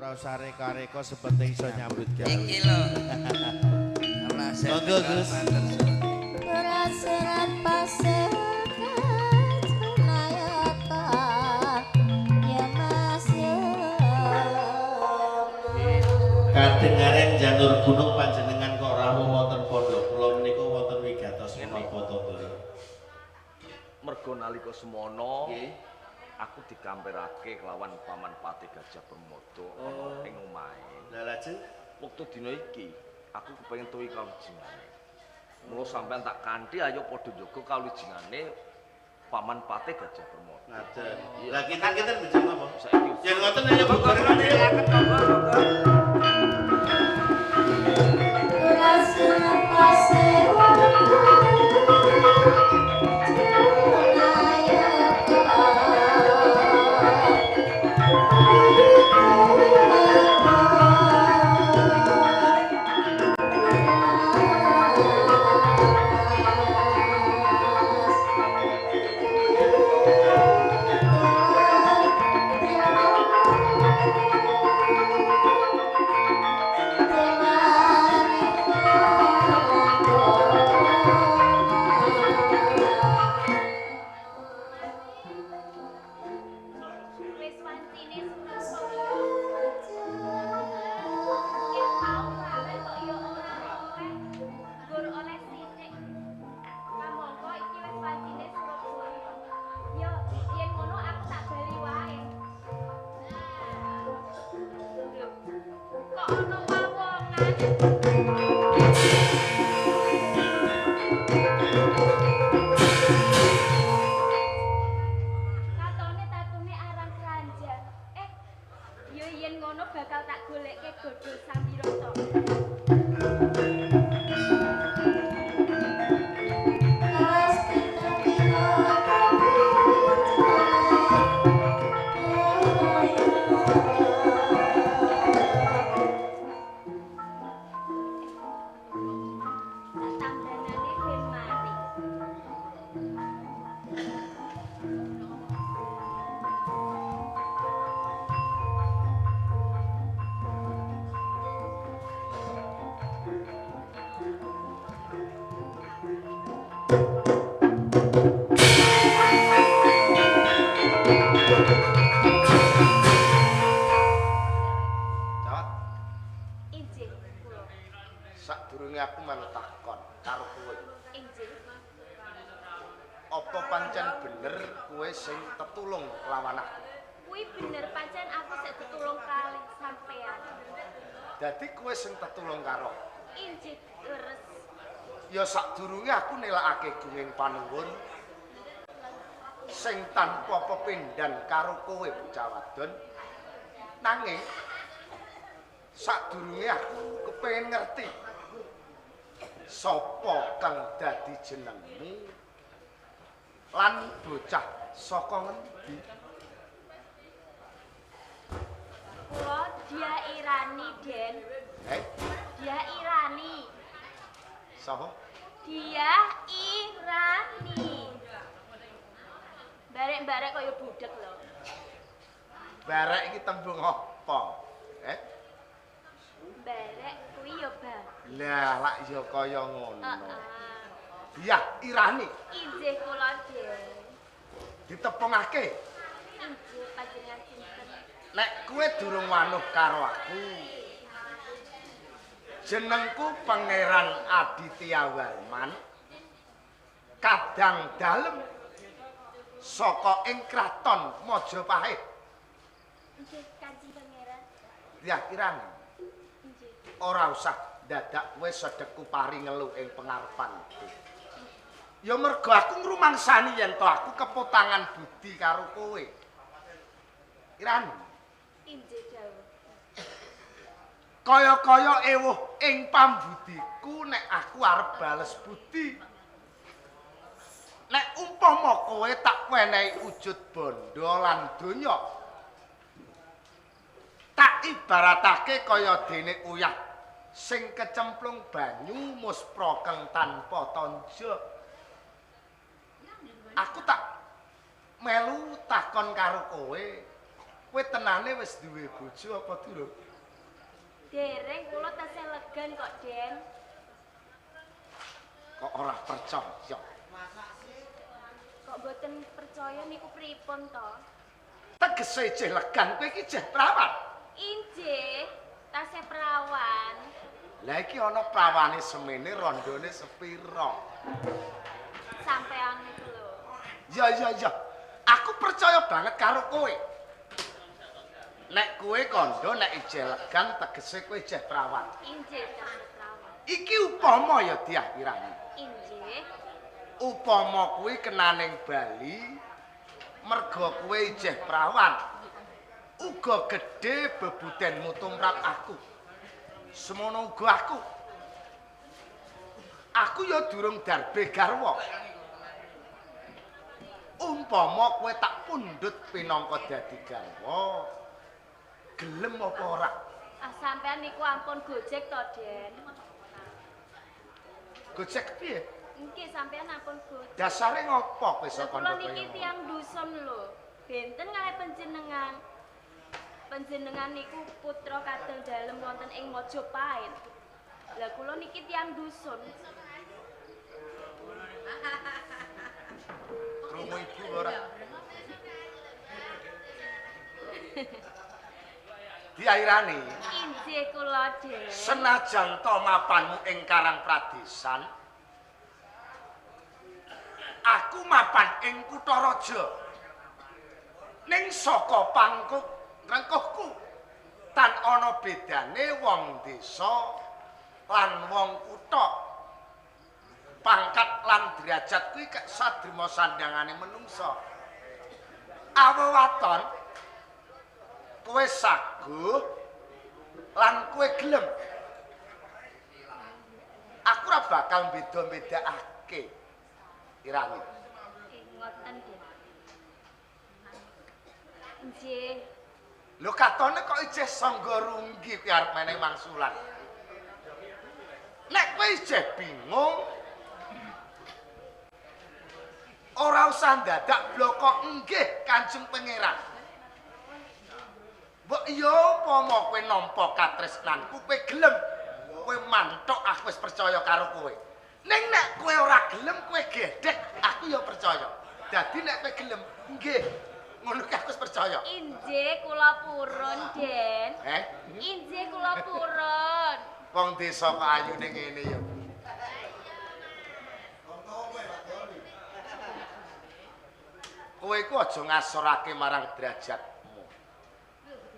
Ora usah reka-reka sepenting iso nyambut gawe. Iki lho. Monggo Gus. Surat pasir Nayaka ya Mas ya. Kadengaren janur gunung panjenengan kok rawuh wonten pondok kula menika wonten wigatos menapa to, Ndara? Mergo nalika semono aku dikamperake kelawan Paman Patih Gajah Permada ana ing omahe. Lah lajeng wektu dina iki aku kepengin tuwi kawijingane. Mula sampean tak kanthi ayo padha njaga kawijingane Paman Patih Gajah Permada. Ngaten. Lah kinten-kinten bejeng napa? Saiki yen ngoten ayo bubaran. Surat pasir Ya sadurunge aku nelakake gunging panuwun sing tanpa pepindhan karo kowe bocah wadon. Nanging sadurunge aku kepengin ngerti sapa kang dadi jenengmu lan bocah saka ngendi. Kula Dia Irani, Den. Dia Irani. Sapa? Dia Irani. Barek-barek kaya budhek lho. Barek iki tembung apa? Barek kuwi ya babi. Lah, lak ya kaya ngono. Heeh. Dia Irani. Injih kula, Den. Ditepungake. Injih panjenengan sinten? Nek kowe durung wanuh karo aku. Jenengku Pangeran Aditya Warman, kadang dalem saka ing kraton Majapahit. Nggih, Kanjeng Pangeran. Ya kirang. Nggih. Ora usah dadak kowe sedekku pari ngelu ing pengarepanku. Ya mergo aku ngrumangsani yen to aku kepotangan budi karo kowe. Kirang. Injih dawuh. Kaya-kaya ewuh ing pambudiku nek aku arep bales budi. Nek umpama kowe tak wenehi wujud bondo lan donya, tak ibaratake kaya dene uyah sing kecemplung banyu musprokeng tanpa tanja. Aku tak melu takon karo kowe. Kowe tenane wis duwe bojo apa durung? Dereng kula tasih legan kok, Den. Kok ora percaya? Kok mboten percaya niku pripun to? Tegese jeh legan kowe iki jeh prawan. Injih, tasih prawan. Lah iki ana prawane semene rondone sepira? Sampean niku lho. Ya ya ya. Aku percaya banget karo kowe. Nek kowe kandha nek ijeh legan tegese kowe ijeh prawan. Injih, tasih prawan. Iki upama ya Dyah Irani. Injih. Upama kuwi kenaning Bali merga kowe ijeh prawan. Uga gedhe bebudenmu tumrap aku. Semono uga aku. Aku ya durung darbe garwa. Umpama kowe tak pundhut pinangka dadi garwa, gelem apa ora? Ah, sampean niku ampun gojek to, Den. Gojek piye? Nggih, sampean ampun gojek. Dasare ngopo kowe iso Lha kula kandha kaya niki ngono? tiyang dusun lho. Benten kalih panjenengan. Panjenengan niku putra kadang dalem wonten ing Majapahit. Lah kula niki tiyang dusun. Krungu ibu ora? Diairani. Injih kula, Den. Senajan to mapanmu ing Karang Pradesan, aku mapan ing kutha raja. Ning saka pangkuk rengkuhku tan ana bedane wong desa lan wong kutha. Pangkat lan derajat kuwi sadrima sandangane menungsa. Awa waton kowe saguh lan kowe gelem. Aku ora bakal beda-bedakake. Irani. Ngoten, Den. Nggih. Lho katone kok ijeh sangga runggi kuwi arep meneh mangsulan. Nek kowe ijeh bingung, ora usah ndadak bloko nggih Kanjeng Pangeran. Mbok iya upama kowe nampa katresnanku, kowe gelem, kowe manthuk aku wis percaya karo kowe. Ning nek kowe ora gelem, kowe gedhek, aku ya percaya. Dadi nek kowe gelem, nggih, ngono ki aku wis percaya. Injih kula purun, Den. Eh? Injih kula purun. Wong desa kok ayune ngene ya. Kowe iku aja ngasorake marang derajatmu.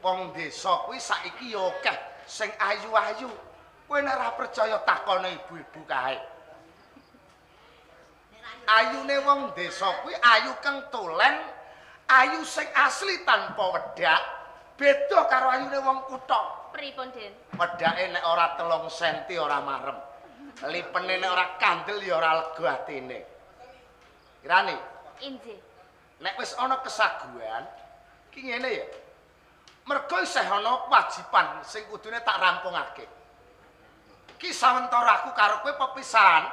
Wong desa kuwi saiki ya akeh sing ayu-ayu. Kowe nek ora percaya takono ibu-ibu kae. Ayune wong desa kuwi ayu keng tulen, ayu sing asli tanpa wedak, beda karo ayune wong kutha. Pripun, Den? Wedake nek ora 3 senti ora marem. Lipene nek ora kandel ya ora lega atine. Kirane? Injih. Nek wis ana kesaguhan, ki ngene ya. Mergo isih ana kewajiban sing kudune tak rampungake. Ki sawentara aku karo kowe pepisahan.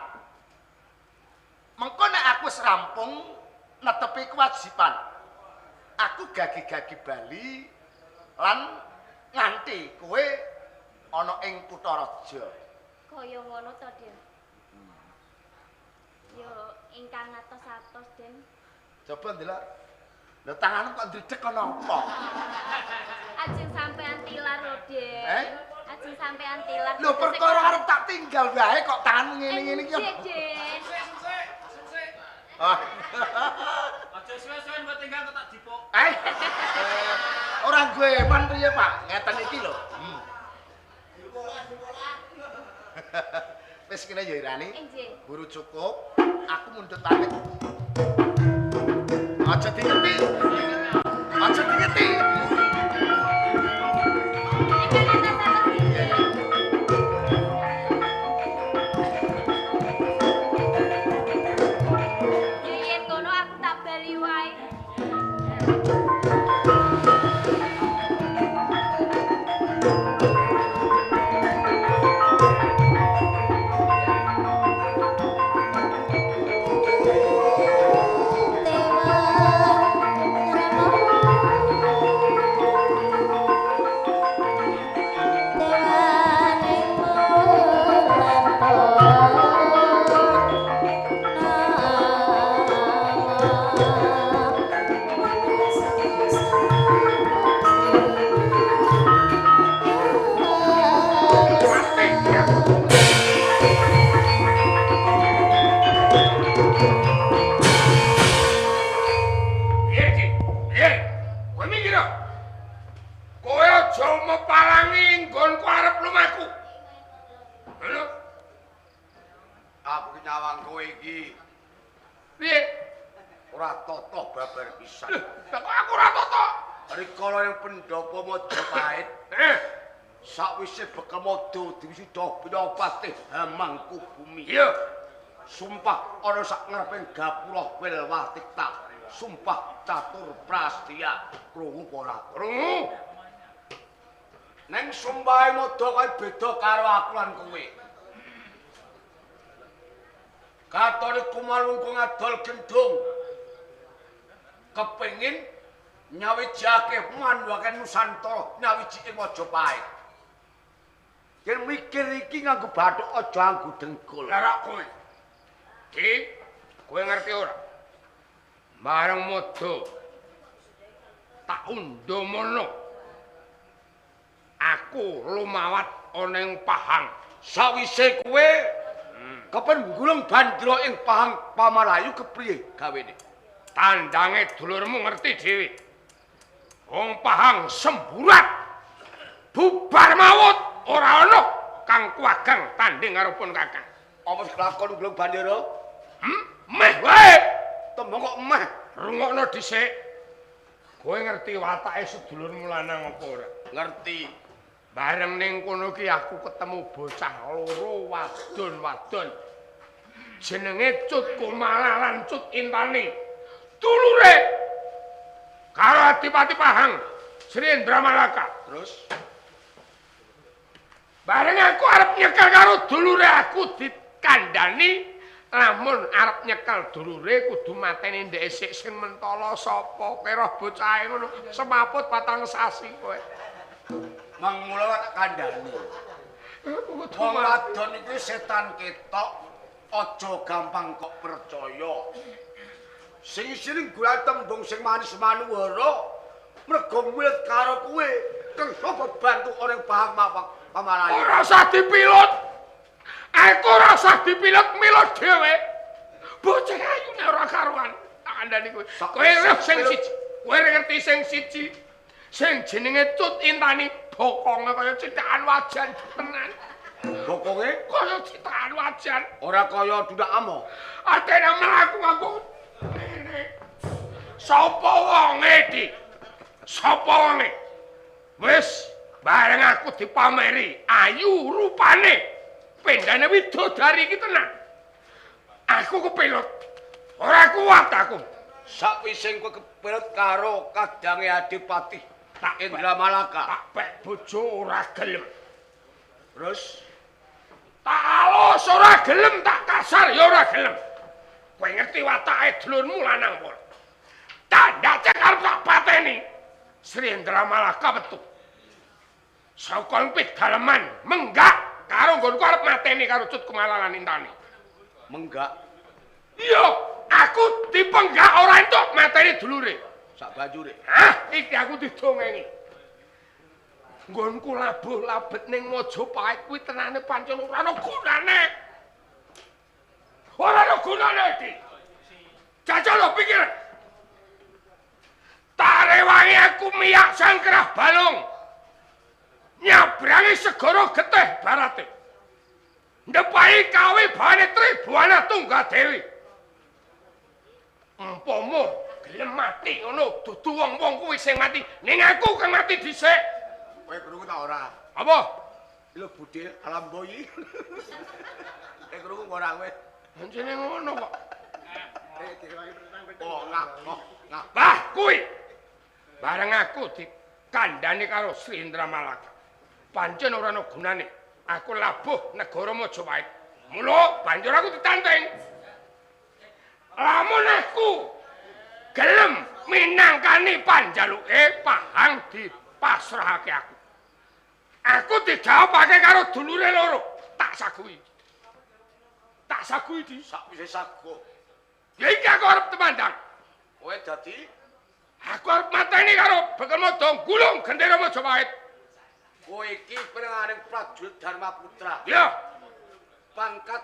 Mengko nek aku wis rampung netepi kewajiban, aku gagi-gagi bali lan nganti kowe ana ing kutha raja. Kaya ngono to, Den? Yo ingkang atos-atos, Den. Coba ndelok. Lho tanganmu kok ndredeg ana apa? Ajeng sampean tilar lho, Den. Eh? Ajeng sampean tilar. Lho perkara arep tak tinggal wae kok tanganmu ngene-ngene iki. Nggih, Den. Ah. Aja suwe-suwe mbok tinggal kok tak dipuk. Eh. Ora gue eman piye, Pak? Ngeten iki lho. Wis kene ya Irani. Nggih. Buru cukup, aku mundhut pamit. Aja dingeti. Aja dingeti. Ingkang atos-atos. Iya, iya. Yo yen ngono aku tak bali wae. Dewa Rama. Pepalangi nggonku arep lumaku. Lho. Aku ki nyawang kowe iki. Piye? Ora totoh babar pisan. Lah kok aku ora totoh? Rikala ing pendhapa Majapahit, sakwise bekel madha diwisuda Pinapatih Hamangkubumi. Iya. Sumpah ana sak ngareping gapura Wilwatikta. Sumpah catur prastya. Krungu apa ora? Krungu. Neng sumpahe madha kae beda karo aku lan kowe. Katone kumalungkung adol gendhung. Kepengin nyawijake manwake Nusantara nyawiji ing Majapahit. Yen mikir iki nganggo bathuk aja nganggo dengkul. Lah rak kowe. Ki, kowe ngerti ora? Bareng madha tak undha mono. Aku lumawat ana ing Pahang. Sawise kowe kepen nggulung bandra ing Pahang Pamalayu kepriye gawene? Tandange dulurmu ngerti dhewe. Wong Pahang semburat. Bubar mawut ora ana kang kuwagang tanding karo pun Kakang. Apa kelakon nggulung bandera? Meh wae. Tembung kok meh. Rungokno dhisik. Kowe ngerti watake sedulurmu lanang apa ora? Ngerti. Bareng ning kono ki aku ketemu bocah loro wadon-wadon. Jenenge Cut Kumala lan Cut Intani. Dulure karo Adipati Pahang, Sri Indra Malaka. Terus bareng aku arep nyekel karo dulure aku dikandani lamun arep nyekel dulure kudu mateni ndek sik sing mentala sapa kira bocahe ngono semaput patang sasi kowe. Mang mula tak kandhani. Wong wadon iki setan ketok, aja gampang kok percaya. Sing isine golek tembung sing manis manuwara, mergo milet karo kowe, kang sapa bantu ora Pahang Pamalayu. Ora usah dipilot. Aku ora usah dipilot milot dhewe. Bocah ayune ora karuan. Tak kandhani kowe. Kowe roh sing siji, kowe ngerti sing siji. Sing jenenge Cut Intani bokonge kaya cithakan wajan tenan. Bokonge kaya cithakan wajan. Ora kaya dudak amo. Atene mlaku nganggo ngene. Sapa wonge iki? Sapa wonge? Wis bareng aku dipameri ayu rupane. Pendane widodari iki tenan. Aku kepilot. Ora kuat aku. Sakwise kowe kepilot karo kadange Adipati Indra Malaka. Tak pek bojo ora gelem. Terus tak alus ora gelem, tak kasar ya ora gelem. Kowe ngerti watake dulurmu lanang pol. Tak ndacek arep tak pateni. Sri Indra Malaka metu. Saka pidaleman menggak karo nggonku arep mateni karo Cut Kumala lan Intani. Menggak? Iya, aku dipenggak ora entuk mateni dulure. Sak banjure. Hah, iki aku didongengi. Nggonku labuh labet ning Majapahit kuwi tenane pancen ora ana gunane. Ora ana gunane iki. Jajal lho pikir. Tarewangi aku miyak sangkrah balung. Nyabrangi segara getih barate. Ndepahi kawe bane Tribuana Tunggadewi. Umpama gelem mati ngono dudu wong-wong kuwi sing mati, ning aku kang mati dhisik. Kowe krungu ta ora? Apa? Lho budhe alam boyi. Krungu ora kowe? Pancene ngono kok. Oh, ngah. Bah kuwi. Bareng aku dikandhani karo Sri Indra Malaka. Pancen ora ana gunane. Aku labuh negara Majapahit. Mula banjur aku ditanteng. Lamun aku gelem minangkani panjaluke Pahang dipasrahake aku. Aku dijawabake karo dulure loro, tak sagui. Tak sagui di sakwise sago. Ya iki aku arep temandang. Kowe dadi aku arep mateni karo Bekel Madha gulung gendera Majapahit. Kowe iki penenganing prajurit Dharma Putra. Iya. Pangkat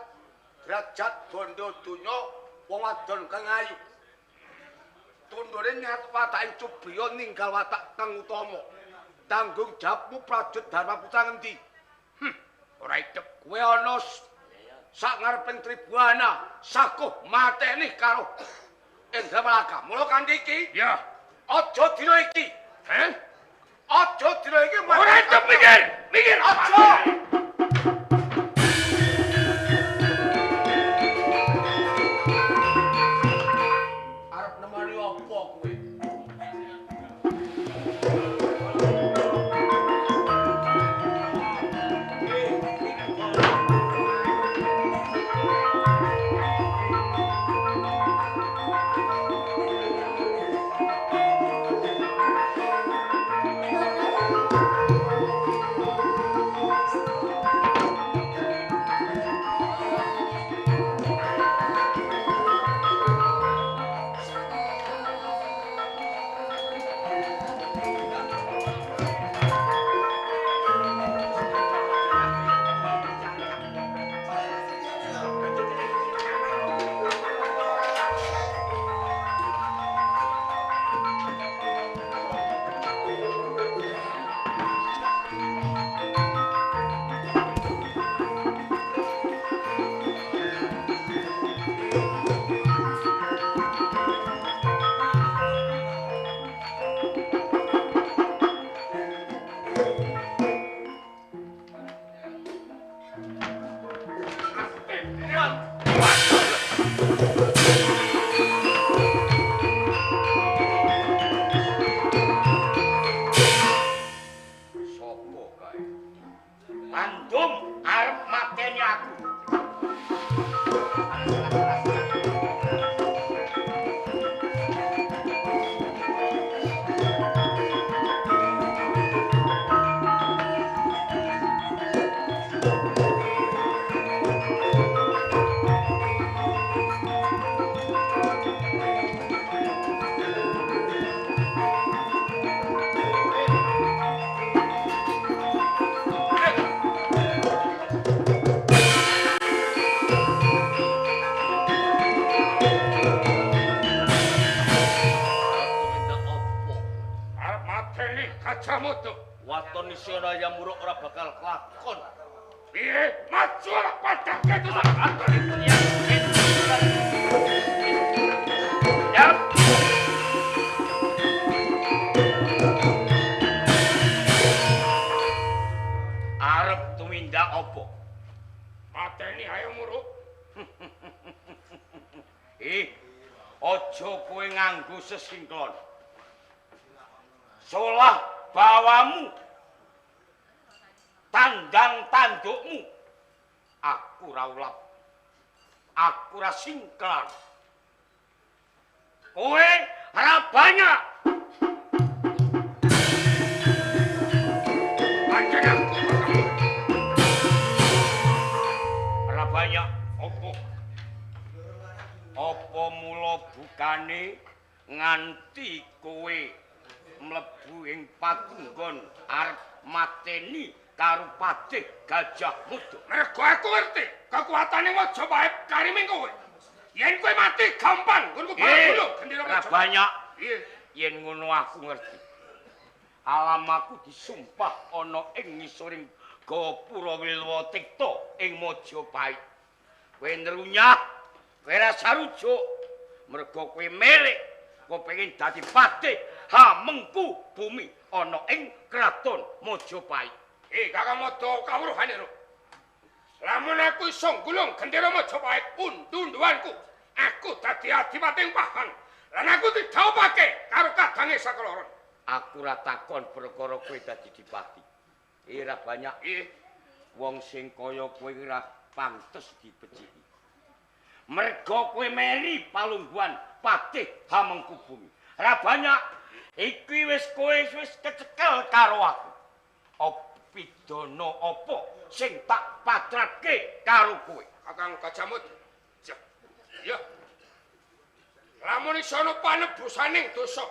derajat bondo donya wong wadon kang ayu. Tundure nyat watake Cubriya ninggal watak kang utama. Tanggung jawabmu Prajurit Dharma Putra ngendi? Ora idep. Kowe ana sak ngareping Tribuana sakuh mateni karo Indra Malaka. Mula kanthi iki, ya, aja dina iki. Heh? Aja dina iki. Ora idep mikir, mikir aja. Arep nemoni apa kowe? Waton isih ana Hayam Wuruk ora bakal kelakon. Piye? Maju ora padake to. Yap. Arep tumindak apa? Mateni Hayam Wuruk. Aja kowe nganggo sesingklon. Solah bawamu, tandang tandukmu, aku ra ulap, aku ra singklan. Kowe ora banyak. Pancen aku ora banyak. Opo? Apa mula bukane nganti kowe mlebu ing patunggon arep mateni karo Patih Gajah Mada. Mergo aku ngerti kekuatane Majapahit kariming kowe. Yen kowe mati gampang nggonku balung gendera Majapahit. Ora banyak. Iya. Yen ngono aku ngerti. Alamaku disumpah ana ing ngisoring Gapura Wilwa Tikta ing Majapahit. Kowe nrunyah, kowe ora sarujuk mergo kowe milik, kowe pengin dadi patih hamengku bumi ana ing kraton Majapahit. Kakang Mada kawruhane lho. Lamun aku iso nggulung gendera Majapahit undu-unduanku, aku dadi adipati Pahang. Lan aku didhawuhake karo kadange sakloron. Aku ora takon perkara kowe dadi dipati. Ora banyak. Wong sing kaya kowe ora pantes dibeciki. Mergo kowe meri palungguhan patih hamengku bumi. Ora banyak. Iki wis kowe wis kecekel karo aku. Pidana apa sing tak patrapke karo kowe? Kakang Gajah Mada. Ya. Lamun iso ana panebusaning dosa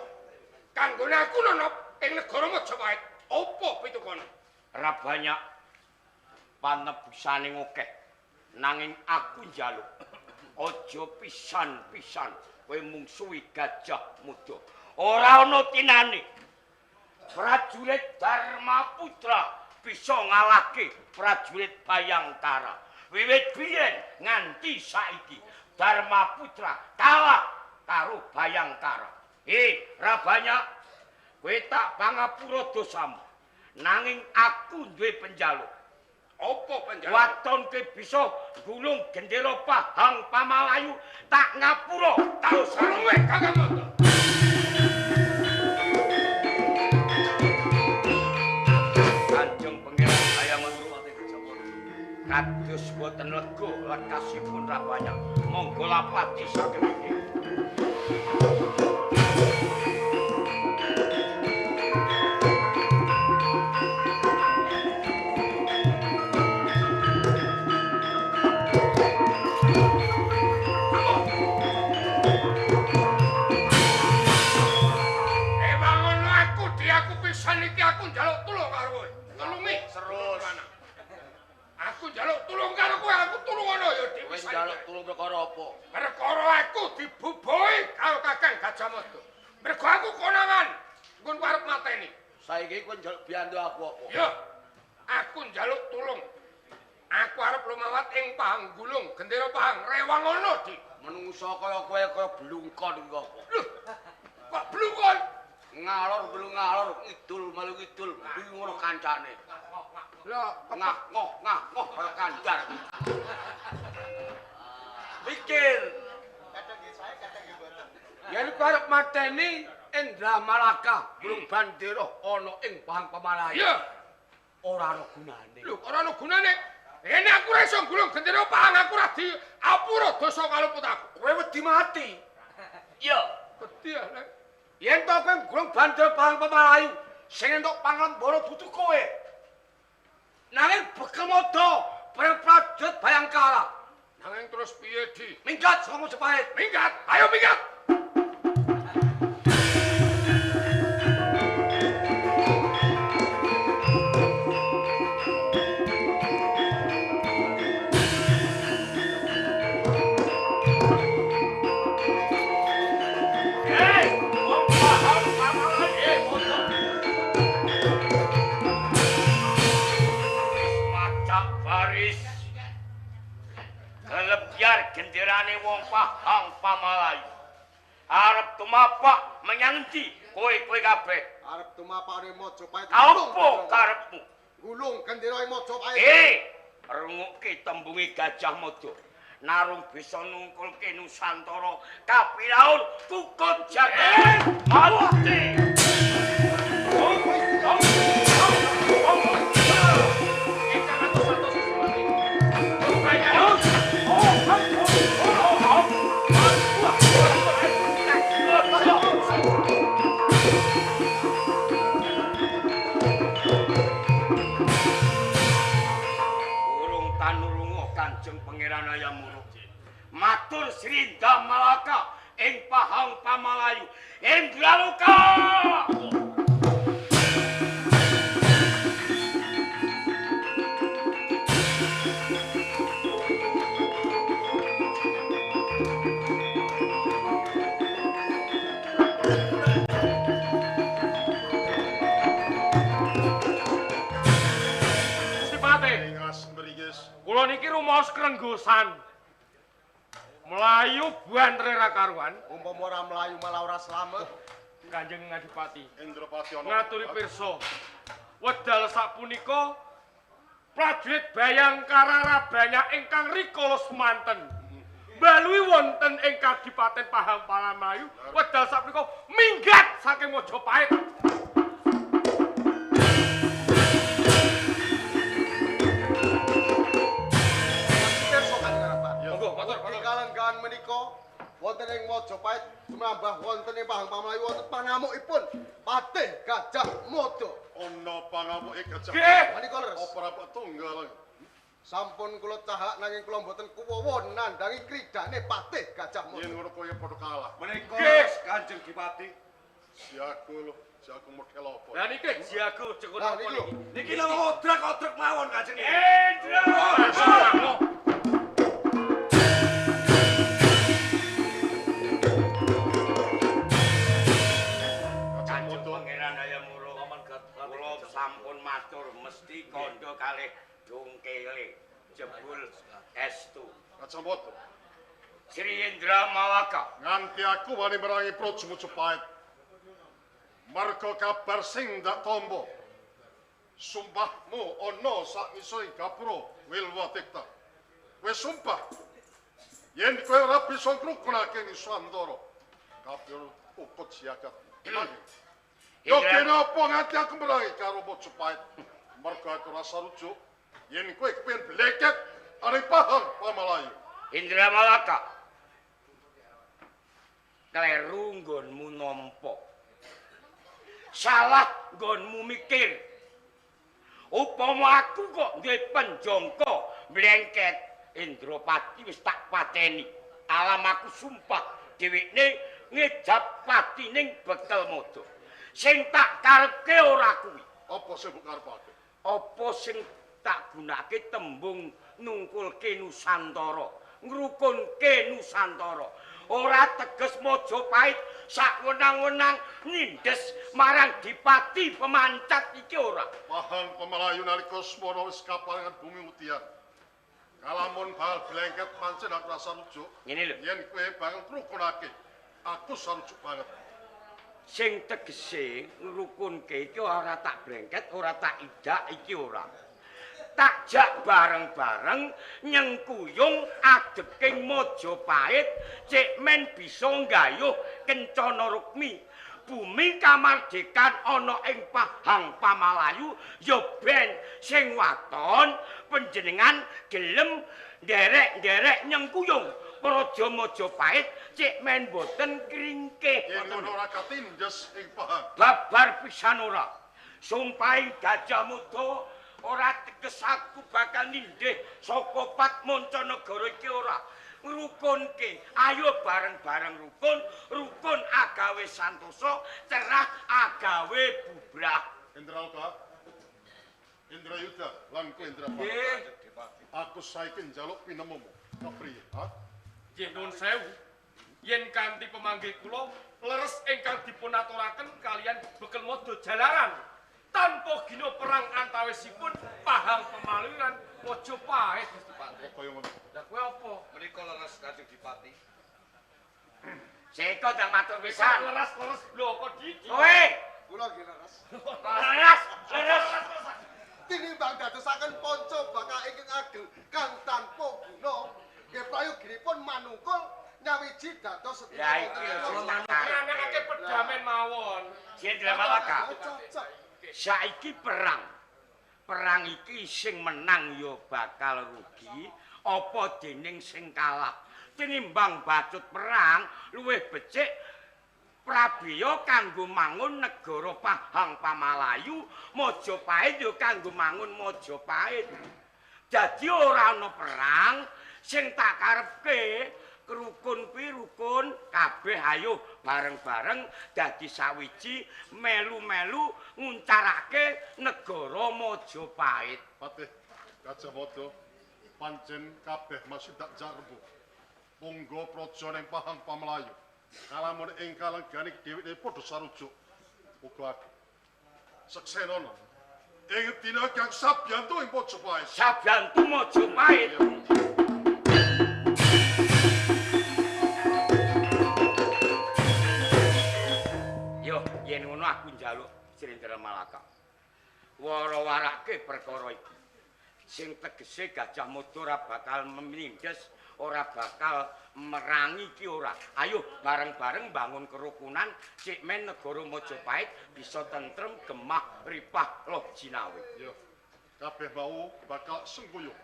kanggone aku nonop ing negara Majapahit, apa pitukane? Ora banyak panebusane akeh. Nanging aku njaluk aja pisan-pisan kowe mungsuhi Gajah Mada. Ora ana tinane. Prajurit Dharma Putra bisa ngalahke prajurit Bayangkara. Wiwit biyen nganti saiki Dharma Putra kalah karo Bayangkara. Ra banyak kowe tak pangapura dosamu. Nanging aku duwe penjaluk. Apa penjaluk? Waton kowe bisa gulung gendera Pahang Pamalayu tak ngapura dosamu. Kakang Mada. Kanjeng Pangeran Hayam Wuruk kados boten lega lekasipun ra banyak. Monggo lapati saking iki. Aku njaluk tulung karo kowe. Tulungi terus. Aku njaluk tulung karo kowe, aku tulungono ya dhewe. Wis njaluk tulung perkara apa? Perkara aku dibubuhi karo Kakang Gajah Mada. Mergo aku konangan nggon arep mateni. Saiki kowe njaluk biyantu aku apa? Ya. Aku njaluk tulung. Aku arep lumawat ing Pahang Gulung, gendera Pahang rewangono, Dik. Menungso kaya kowe kaya blungkon iki apa? Lho. Kok blungkon? Ngalor belu ngalor ngidul malu ngidul bingung ngono kancane. Lah ngah ngoh ngah ngoh kaya kandar. Mikir. Kadang nggih sae kadang nggih mboten. Yen kowe arep mateni Indra Malaka gulung bandera ana ing Pahang Pamalayu. Iya. Ora ana gunane. Lho ora ana gunane. Yen aku ora iso gulung gendera Pahang aku ora diapura dosa kaluput aku. Kowe wedi mati. Iya. Wedi ya. Yen to kowe nggulung bandera Pahang Pamalayu sing entuk panglembara dudu kowe. Nanging bekel mada bareng prajurit Bayangkara. Nanging terus piye, Di? Minggat saka Majapahit. Minggat. Ayo minggat. Genderane wong Pahang Pamalayu. Arep tumapak menyang endi kowe-kowe kabeh? Arep tumapak ning Majapahit. Apa karepmu? Gulung gendera ing Majapahit. Rungokke tembunge Gajah Mada. Narung bisa nungkulke Nusantara kapilaun kukut jagat mati. Matur Sri Damalaka ing Pahang Pamalayu Indraloka. Gusti Patih, kula niki rumaos krenggosan. Melayu bantere ra karuan. Umpama ora melayu malah ora slamet. Kanjeng Adipati Indrapati ana ngaturi pirsa. Wedal sapunika prajurit Bayangkara Rabanyak ingkang rikala semanten. Mbalui wonten ing Kadipaten Pahang Pamalayu, wedal sapunika minggat saking Majapahit. Kalenggahan menika wonten ing Majapahit sumrambah wonten ing Pahang Pamalayu wonten pangamukipun Patih Gajah Mada. Ana pangamuke Gajah. Nggih, menika leres. Apa ora tunggal? Sampun kula cahak nanging kula mboten kuwawa nandhangi kridane Patih Gajah Mada. Yen ngono kowe padha kalah. Menika Kanjeng Dipati. Jago lho, jago model apa? Lah niki jago jekut Lah apa niki lho. niki? Niki lho odrek-odrek mawon Kanjeng. Indra. Kanjeng Pangeran Hayam Wuruk Kandha kalih dongkele jebul estu. Gajah Mada. Sri Indra Malaka. Nganti aku wani merangi Praja Majapahit. Merga kabar sing ndak tampa. Sumpahmu ana sak ngisor gapura Wilwa Tikta. Kowe sumpah yen kowe ora bisa ngrukunake Nusantara. Kabeh ukut siagat. Yo kene apa nganti aku merangi karo Majapahit. Merga aku ora sarujuk yen kowe kepengin bleket arep Pahang Pamalayu. Indra Malaka. Kleru nggonmu nampa. Salah nggonmu mikir. Upama aku kok duwe penjangka mlengket Indropati wis tak pateni. Alam aku sumpah dhewekne ngejap patining bekel mada. Sing tak karepke ora kuwi. Apa sing mbok karepake? Apa sing tak gunake tembung nungkulke Nusantara, ngrukunke Nusantara. Ora teges Majapahit sakwenang-wenang nindes marang dipati pemancat iki ora. Pahang Pamalayu nalika semono wis kaparingan bumi udian. Kalamun bal blengket pancen aku rasa rujuk. Ngene lho. Yen kowe bakal ngrukunake, aku sarujuk banget. Sing tegese ngrukunke iki ora tak blengket, ora tak idak iki ora. Tak jak bareng-bareng nyengkuyung adeking Majapahit cek men bisa nggayuh kencana rukmi. Bumi kamardikan ana ing Pahang Pamalayu ya ben sing waton panjenengan gelem nderek-nderek nyengkuyung Praja Majapahit cek men boten kringkih. Yen ngono ora katindes ing Pahang. Babar pisan ora. Sumpahe Gajah Mada ora teges aku bakal nindhih saka pat mancanegara iki ora. Ngrukunke, ayo bareng-bareng rukun, rukun agawe santosa, cerah agawe bubrah. Indra Loka, Indra Yuda, lan kowe Indra Pati. Aku saiki njaluk pinemumu. Kepriye, ha? Nggih nuwun sewu. Yen kanthi pemanggih kula leres ingkang dipunaturaken kaliyan bekel mada jalaran. Tanpa gina perang antawisipun Pahang Pamalayu lan Majapahit Gusti Patih. Kaya ngono. Lah kowe apa? Menika leres Kanjeng Dipati. Seko ndang matur pisan. Leres-leres bloko didi. Kowe kula nggih leres. Leres, leres. Tinimbang dadosaken panca bakal ingkang ageng kang tanpa guna. Nggih prayoginipun manungkul nyawiji dados setya. Lah iki lho anakake pedamen mawon. Jenderal Malaka. Saiki perang. Perang iki sing menang ya bakal rugi, apa dening sing kalah. Tinimbang bacut perang luwih becik prabeya kanggo mangun negara Pahang Pamalayu, Majapahit ya kanggo mangun Majapahit. Dadi ora ana perang sing tak karepke rukun kuwi rukun kabeh ayo bareng-bareng dadi sawiji melu-melu nguncarake negara Majapahit. Patih Gajah Mada pancen kabeh masih tak jarbu. Monggo praja ning Pahang Pamalayu. Kalamun ing kalenggane dheweke padha sarujuk. Uga aku seksenono ing dina kang sabyantu ing Majapahit. Sabyantu Majapahit. Yen ngono aku njaluk Srindra Malaka. Wara-warake perkara iki. Sing tegese Gajah Mada ora bakal menindes, ora bakal merangi iki ora. Ayo bareng-bareng bangun kerukunan cek men negara Majapahit bisa tentrem, gemah, ripah, loh jinawe. Yo. Kabeh mau bakal sengkuyung.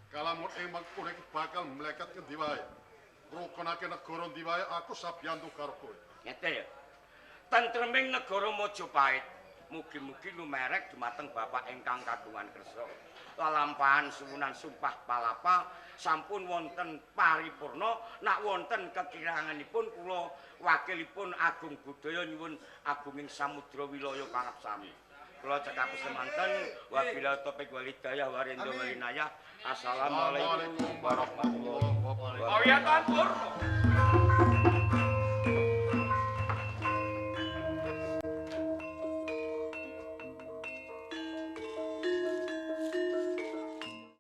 Kalamun ing mangkure iki bakal mleket ngendi wae. Rukunake negara ndi wae aku sabyantu karo kowe. Ngeten ya. Tentreming negara Majapahit mugi-mugi lumerek dumateng Bapak ingkang kagungan kersa. Lalampahan suwunan sumpah palapa sampun wonten paripurna, nak wonten kekiranganipun kula wakilipun Agung Budaya nyuwun agunging samudra wilaya pangapsami. Kula cekap semanten wabillahi taufik wal hidayah waridho walinayah. Assalamualaikum warahmatullahi wabarakatuh. Pawiyatan purna.